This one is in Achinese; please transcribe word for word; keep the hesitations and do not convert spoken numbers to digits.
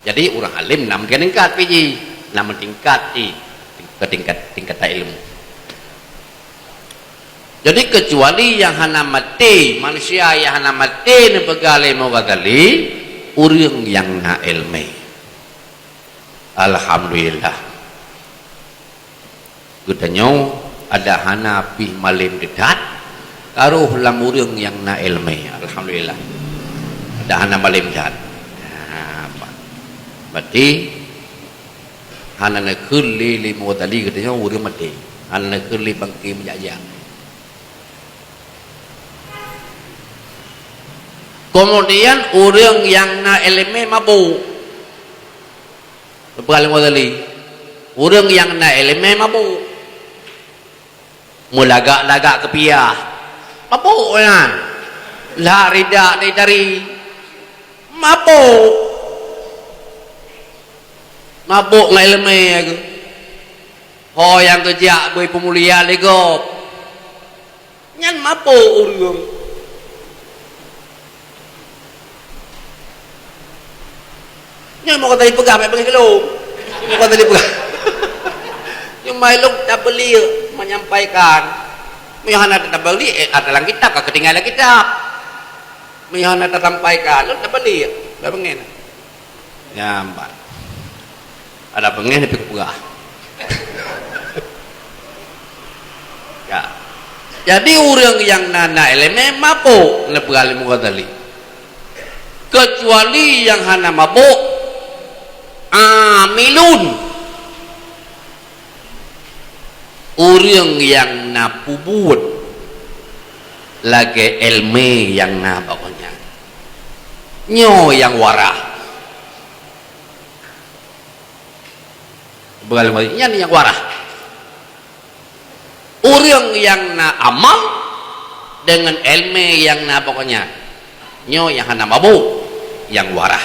Jadi, ureuëng alim na meutingkat pih jih, na meutingkat jih, keu tingkat, tingkatan ilmu. Jadi, keucuali nyang hana maté, manusia nyang hana maté neupeugah lé Imam Ghazali, ureuëng nyang na iéleumé. Alhamdulillah. Geutanyoe adak hana pih malém teutat, ka rhoh lam ureuëng nyang na iéleumé. Alhamdulillah. Adak hana malém that. Nah, berarti hana neukheun lé, lé Imam Ghazali geutanyoe ureuëng maté. Hana neukheun lé bangké meujak-jak. Kemudian, ureuëng nyang na iéleumé mabök. Peugah lé Imam Ghazali, ureuëng nyang na iéleumé mabök. Meulagak-lagak keupiah. Mabök nyan. Lhak ridak dari-dari. Mabök. Mabök ngon iéleumé geuh. Ho nyang geujak beu peumulia lé gob. Nyan mabök ureuëng. Nyan meuka tadi peugah, bèk beungéh keu lôn. Meuka tadi peugah. Cuma lôn tabeuliek menyampaikan. Meunyoe hana tabeuliek, eh, ada lam kitab, ka keutinggai lam kitab. Meunyoe hana tasampaikan, lôn tabeuliek. Bèk beungéh. Nyan ban. Ada beungéh tapi kupeugah. Ya. Jadi, ureuëng nyang na, na iéleumé mabök, neupeugah lé Imam Ghazali. Keucuali nyang hana mabök, amilun. Ureuëng nyang na peubuet lagée iéleumé nyang na bak gobnyan, nyoe nyang warah. Bukan lima, nyan nyang warah. Ureuëng nyang na amal deungon iéleumé nyang na bak gobnyan, nyoe nyang hana mabök, nyang warah.